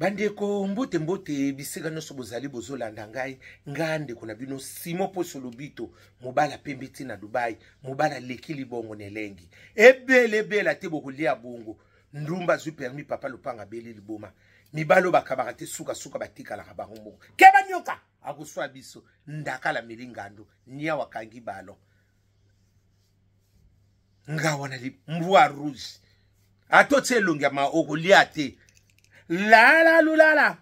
Bandeko, mbote mbote bisika nyonso bozali bozolanda ngai. Ngai ndeko na bino Simon Poso Lobito, mobala pembe ti na Dubai, mobala leki libongo na elengi. Ebele ebela te bokolia bongo. Ndumba azwi permis papa lopanga abeli liboma. Mibalo bakabaka te suka suka batikalaka bango moko. Keba nyoka akoswa biso ndakala meli ngando niawa akangi ballon. Nga wana li mbwa rouge ata otie elongi ya ma okolia te lala lulala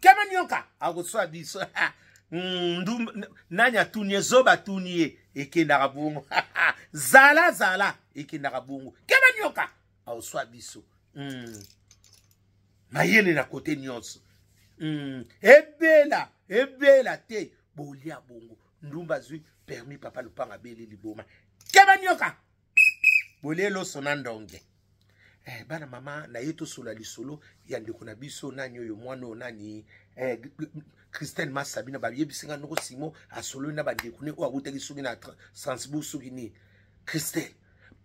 kema nyoka akoswa biso. Nani atuni ye zoba atuni ye ekendaka bongo. Zala zala ekendaka bongo kema nyoka akoswa biso. Mayele na kote nyonso. Ebela ebela te bolia bongo. Ndumba azwi permis papa lupanga abeli liboma keba nyoka bolie loso na ndonge. Bana mama na ye tosola lisolo ya ndeko na biso nani oyo mwana oyo nani Christelle Masabina bayebisi nga noko Simon asololi na bandeko ne oyo awutaki soki na Strasbourg soki nini. Christelle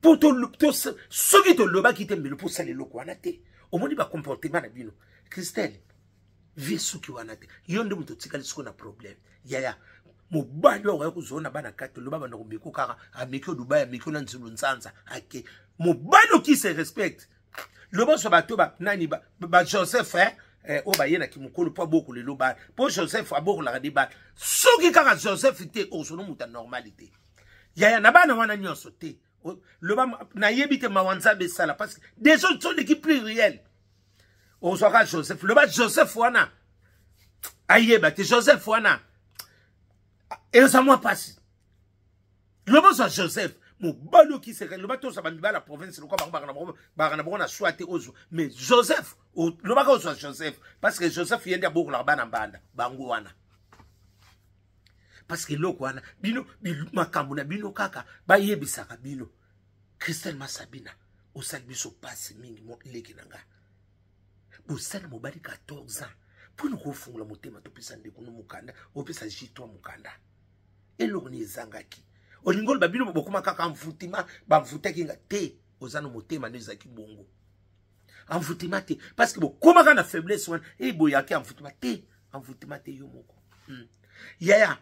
po to soki tolobaki te mbelo mpo osala eloko wana te omoni ba comportement na bino. Christelle vie suki wana te yo nde moto otikali siko na problème yaya mobali oyo akoki kozwa na bana kati loba banda komeko kaka ameki oyo Dubai ameki na nzulu nzanza ake mobali oki se respecte loba so bato ba nani ba, ba Joseph oyo bayelaki mokolo mpo abokola elo bana mpo Joseph abokolaka de bana soki kaka Joseph te okosono moto ya normali te yaya na bana wana nyonso te loba nayebi te mawa nzambe esala parce que déjà toleki pluriel ozwaka Joseph loba Joseph wana ayeba te Joseph wana eza mwa pasi loba ozwa Joseph mobali okiseka loba tozwa bamibali ya province lokola bango baka na bango na swa te ozwa mais Joseph lobaka ozwa Joseph parce que Joseph ye nde abokolaka bana mbanda bango wana parce que eloko wana bino makambo na bino kaka bayebisaka bino. Christelle Masabina osali biso pasi mingi leki na nga bosala mobali 14 ans mpona kofungola motema topesa ndeko no mokanda opesa J3 mokanda eloko ni ezangaki olingi oloba bino bokoma kaka envoûtement bamvutaki nga te oza na motema nde ezalaki bongo envoûtement te parce que bokomaka na faiblesse wana eboyaki envoûtement te envoûtement te yo moko. Yaya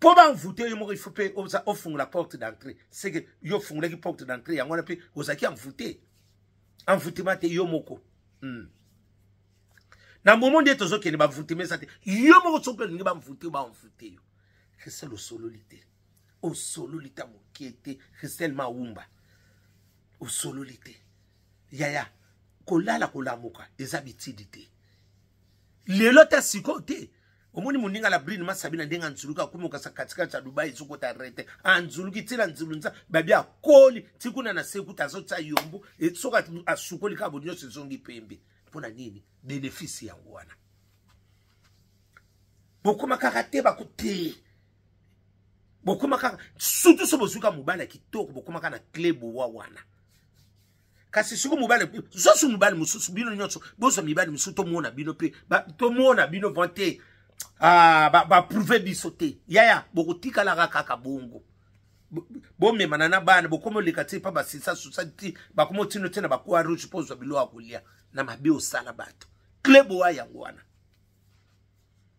po ba envoûte yo moko il faut pe ofungola porte d'entrée c'est que yo ofungolaki porte d'entrée yango wana mpe ozalaki envoûté envoûtement te yo moko. Na momo nde tozokende ba envoûtement eza te yo moko soki olingi ba envoûte ba envoûte yo. Christelle osololi te osololi ta moke te Christelle Maumba osololi te yaya kolala kolamuka eza bitidi te lelo ta sikoyo te omoni moninga la brine Masabina ndenge anzuluki akomi okasa katikati ya Dubai ezokota rete anzuluki ntina nzulu nza babi akoli ti kuna na se kuta azotia yombo soki asukoli kaka bo nyonso ezongi pembe mpona nini bénéfice yango wana bokoma kaka te bako te bokoma kaka surtout so bozwika mobali ya kitoko bokoma kaka na clé bowa wana kasi siko mobali zosu mobali mosusu bino nyonso bozwa mibali mosusu tomona bino mpe tomona bino van te baprouve biso te yaya bokotikalaka kaka bongo bomemana na bana bokomi oleka ti mpa basisa susa ti bakomi otino ti na bakroix rouge mpo ozwa biloko ya kolia na mabe osala bato clé boa yango wana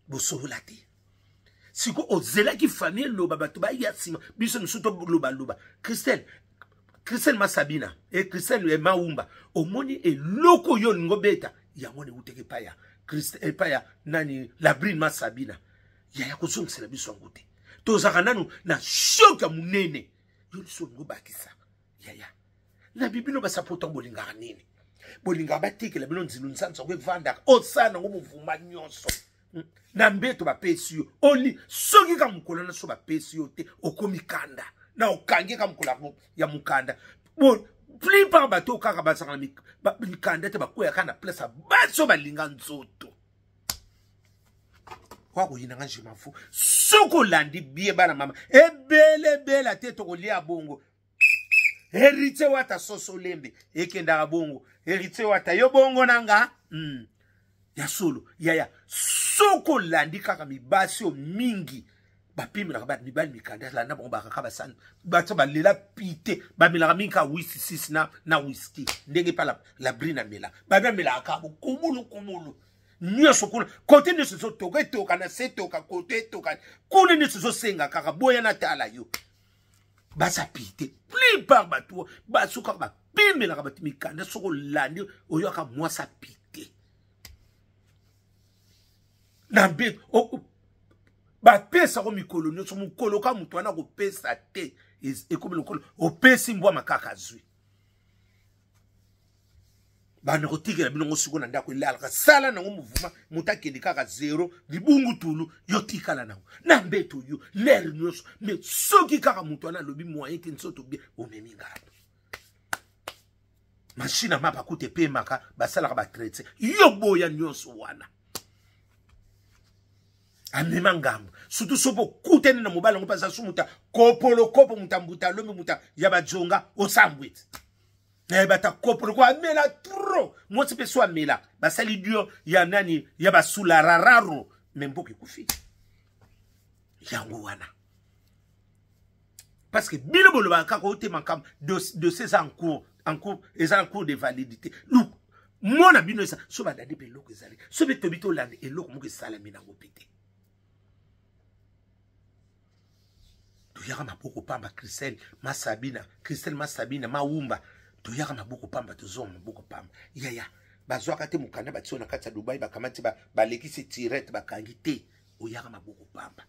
bosolola te siko ozelaki famille eloba bato baya nsima biso mosusu tolobaloba. Christelle Masabina e Christelle Maumba omoni eloko oyo olingi obeta yango wana ewutaki epai ya epai ya nani Labrine Masabina yaya kozongisela biso yango te tozalaka nanu na choc ya monene yo liso olingi obakisa yaya na bibino basapota bolingaka nini bolingaka batekela bino nzilu nzanza yango evandaka osala nango movuma nyonso na mbeto bapesi yo oli soki ka mokolo na so bapesi yo te okomi kanda na okangi ka mokolo ya mokanda bo plupart bato kaka bazalaka na mikanda te bakweyaka na place ya basi oyo balinga nzoto wakoyina nga je m'en fous soki olandi bie bana mama ebele ebele te tokolia bongo. Héritier wata soso lembe ekendaka bongo héritier wata yo bongo na nga ya solo yaya soki olandi kaka mibasi oyo mingi bapimelaka bato mibali mikanda landa bango bakaka basani bato balela pite bamelaka mingi kaka whisky sisi na whisky ndenge epa la brine amela babi amelaka kaka bokumulu kumulu. Nyonso kuna kote nyonso ezotoka, etoka na se, etoka kote, etoka kuna, nyonso ezosenga kaka boya natala yo. Baza pite plupart bato basukaka bapimelaka bato mikanda. Soki olandi oyoka mwasi apite na mbeto, bapesako mikolo nyonso, mokolo ka moto wana kopesa te, ekomi lokolo opesi mbwa makaka azwi. Banda kotikela bino ngo siko na ndako elalaka, sala nango mouvement, moto akende kaka zero libungu tulu, yo tikala nango na mbeto yo lere nyonso. Me soki kaka moto wana alobi moyen te, nzoto bien, omemi ngando machine ya mapa kuta epemaka, basalaka batraite yo boya nyonso wana amema ngambo. Surtout soki okutani na mobali yango mpe aza su moto kopolokopo, moto ambuta alombi, moto ya bajonga osambwiti bata kopolo amela trop, mwasi mpe so amela, basali dio ya nani ya basula rararo, me mboka ekufi. Yango wana parce que bino bolobaka kaka ote makambo dossier eza en cours, en cours, eza en cours de validité. Luk mona bino eza so balandi mpe eloko ezali so mpe tobi tolanda eloko moko esalami nango mpe te. Toyaka maboko pamba, Christelle Masabina, Christelle Masabina Mawumba, toyaka maboko pamba, tozonga maboko pamba. Yaya bazwaka te mokanda, batio na kati ya Dubai, bakamati, balekisi tirete, bakangi te, oyaka maboko pamba.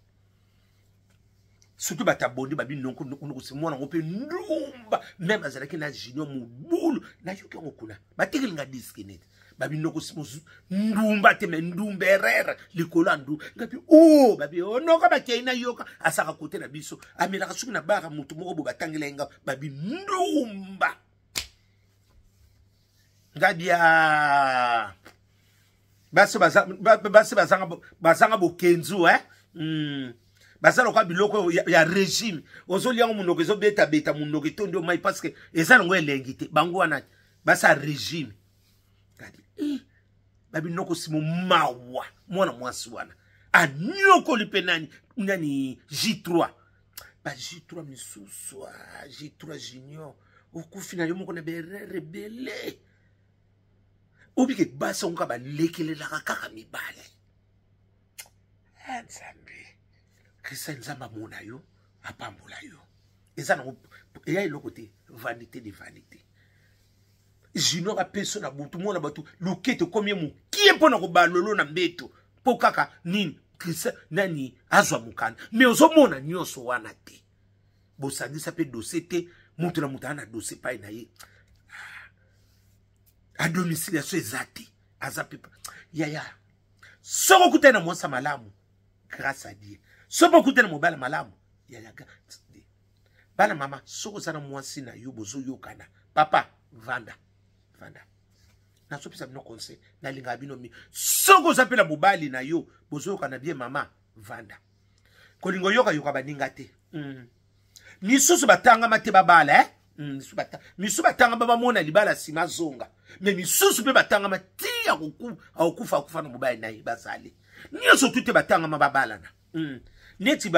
Surtout bato abondi babi nonkosi mwana yango mpe ndumba, meme azalaki na junior mobulu, nayoki yango kuna batekelinga diske neti babi nokosi ndumba te, me ndumba erreur likolo ya ndumba. Ngabi o babi onoka bakei nayoka asaka kote na biso, amelaka soki na bara motu moko bo batangela ye nga babi ndumba. Ngabi a basi bazanga bokenzu eh? Baza lokola biloko ya régime, ozolia yango monoko ezobetabeta, monoko etondi omai parce que eza nango elengi te. Bango wana basa régime kadi eh, babinoko simo mawa. Mwana mwasi wana anyokoli mpe nani nani J3 ba J3 misusu, ah, J3 junior okufi na yo moko na berere ebele obike. Basi yango kaka balekelelaka kaka mibale. Nzambe Kristian, Nzambe amona yo, apambola yo. Eza nango eya eloko te, vanité de vanité. Junior apeso na butu mwana bato lokete ekomi ye mokie mpo na kobalolo na mbeto mpo kaka nini Christian nani azwa mokanda. Me ozomona nyonso wana te, bosangisa mpe dossier te, moto na moto aza na dossier epai na ye, a domiciliation eza te, aza mpe yaya. Soki okutani na mwasi malamu, grâce à Dieu. Soki okutani na mobali malamu, yaya. Bana mama, soki oza na mwasi na yo bozoyokana, papa vanda vanda, nazopesa bino conseil, nalingaka bino mi. Soki oza mpe na mobali na yo bozoyokana bien, mama vanda, kolinga oyokayoka baninga te. Misusu batangama te babala, eh? Misusu batangama bamona libala nsima azonga, me misusu mpe batangama ti akokufa, akufa na mobali na ye. Bazali nyonso tu te batangama babalana. Neti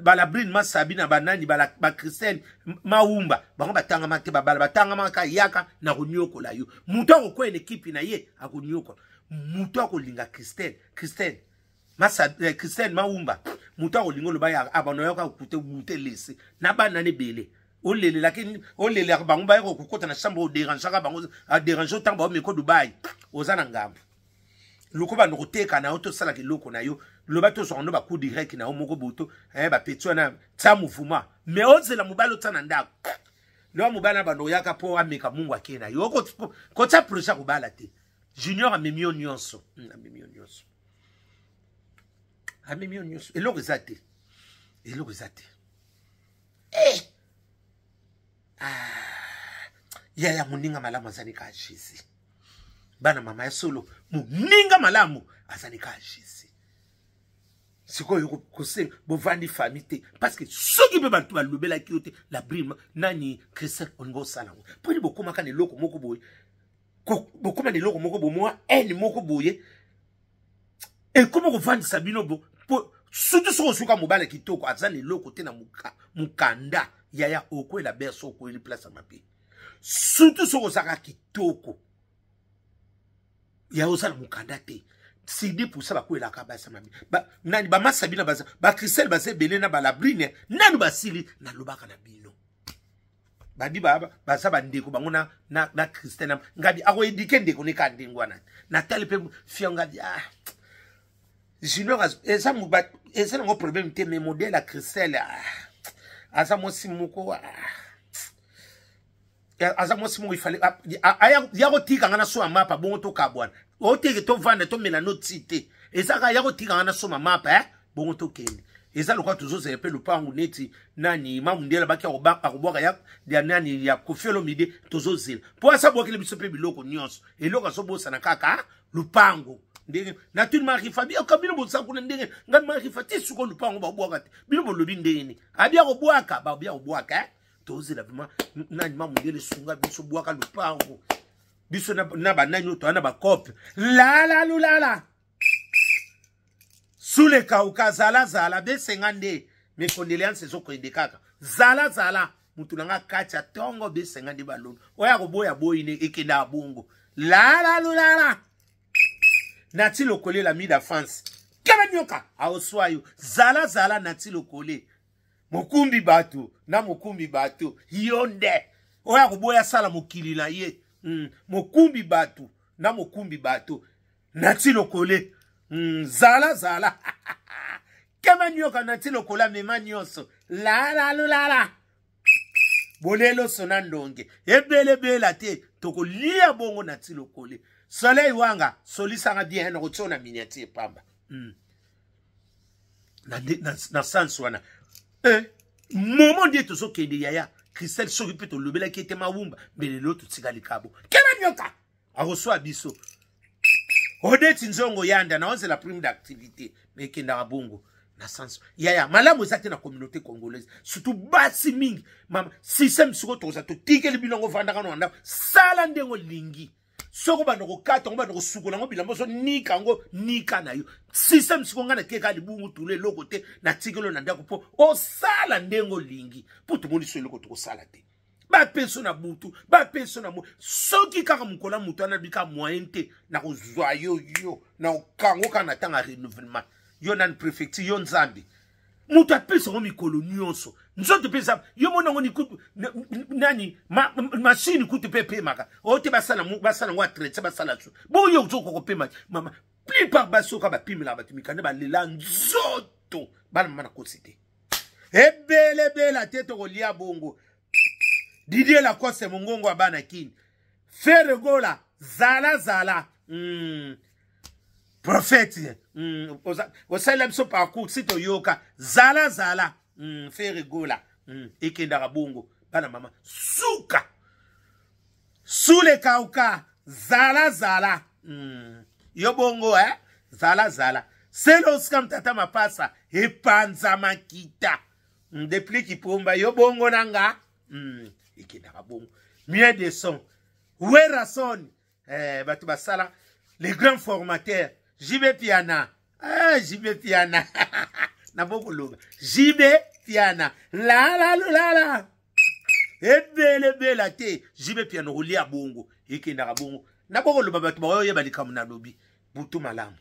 balabrine Masabi na banani bachristelle Maumba, bango batangama te babala, batangamaka yaka na koniokola yo. Moto akokwela na ekipi na ye akoniokola moto akolinga Christelle, Christelle Masa, Christelle Maumba, moto akolinga oloba ya abano yoka kute bute lese na bana na ebele olelelaki, olelelaka bango, bayaka kokota na chambre, oderangeaka bango, aderange ntango baomeko Dubai, oza na ngambo loko bando koteka na yo, tosalaka eloko na yo, loba tozwaka no bacoup direct na yo moko boto eh, bapeti wana tia mouvement, mais ozela mobali otia na ndako, loba mobali na bando oyaka mpo ameka mungu ake na yo kotia projet ya kobala te. Junior amemi yo nyonso, amemi yo nyonso, amemi yo nyonso, eloko eza te, eloko eza te. Eh! Ah, yaya, moninga malamu azali kaka Jésus. Bana mama ya solo, moninga malamu azali kaka Jésus. Sikoyo kosenga bovandi famille te, parce que soki mpe bato balobelaki yo te, la brime nani Christian olingi osala yango mponi bokomaka na eloko moko boye, bokoma na eloko moko boye, mwa haine moko boye ekoma kovandisa bino bo po. Surtout soki osuka mobali kitoko aza na eloko te na mokanda, yaya, okwela berso, okweli place ya mabe. Surtout soki ozalaka kitoko, ya oza na mokanda te. Sidi pusa bakwelaka basi mabe ba, nani bamasa bino baza bakristel baza ebele na balabrine nanu basili nalobaka na bino babi baza bandeko bango na, na, na kristel na ngabi akoedike ndeko ne kaka ndenge wana natali mpe fia ngabi ah junior eza eza nango problème te mais modèle ya kristel ah, aza mwasi moko ah, aza mwasi moko ifale ya kotika nga na soma mapa bongo tokabwana oteke tovanda tomela no ti te eza kaka ya kotika nga na soma mapa eh? bongo tokende eza lokola tozozela mpe lopangu neti nani mamundela baki akobwaka ya, ya nani ya Koffi Olomide tozozela mpo asabwakeli biso mpe biloko nyonso eloko azobosana kaka lupango ndenge natuni marifa bioka bino boza kuna ndenge ngai marifa ti suko lupango babwaka te bino bolobi ndenge nini abia kobwaka babia kobwaka eh? tozela vraimen nani mamundele sunga biso bwaka lupango biso na, na banani oyo toya na bacope lala lulala sulekauka zala zala besenga nde mes condoléances ezokende kaka zala zala mutu na nga kati ya ntongo besenga nde balolo oyo akoboya boyi ne ekendaka bongo lala lulala nati lokole la mida france kala nyoka aoswa yo zala zala nati lokole mokumbi bato na mokumbi bato yo nde oyo akoboya asala mokili na ye mokumbi bato na mokumbi bato nati lokole zala zala kema nyoka nati lokola mema nyonso lalalulala bolelo sona ndonge ebelebela te tokolia bongo nati lokole soleil wanga solisanga bien nakotia na miniature pamba. Na, na, na sens wana eh, moment nde tozokende yaya Christelle soki mpe tolobelaki ete mawumba mbele lelo totikali kabo kema nyoka akoswa biso odeti nzongo yanda na ozela prime d'activité me ekendaka bongo na sens yaya malamu eza te na communauté congolaise surtout basi mingi mama système sikoyo tokoza totikeli bino yango vandaka na ndako sala ndenge olingi soki obanda kokata yango obanda kosukola yango bilamba ozonika yango nika na yo système sikoyo ngai natikeka libungu tulu eloko te natikeli na ndako mpo osala ndenge olingi mpo tomoni so eloko tokosala te bapeso na butu bapeso na mo soki kaka mokolo ya moto wana bika moyen te nakozwa yo yo nakokango kaka na ntango ya renouvellement yo nani préfecture yo nzambe moto apesa yango mikolo nyonso nzoto mpe eza yo mona yango nikutu nani mashine kutu mpe epemaka oyo te basala yango atretien basala so boyo ozokoka kopema mama plupart basi oka bapimelaka bato mikanda balela nzoto bana mama nakosi te ebelebela te tokolia bongo Didier Lacoste mongongo ya bana kini Ferre Gola zala zala. Prophète osalela biso parcours si toyoka zala zala. Ferre Gola. Ekendaka bongo bana mama suka sule kauka zala zala. Yo bongo eh? Zala zala selo osika tata mapasa epanza makita depuis kipomba yo bongo na nga. Ekendaka bongo mieux de son Werason eh, bato basala les grands formateurs JB Piana ah, JB Piana nabokoloba JB Piana lala lala ebelebela te JB Piana kolia bongo ekendaka bongo nabokoloba bato baoyeba likambo nalobi butu malamu.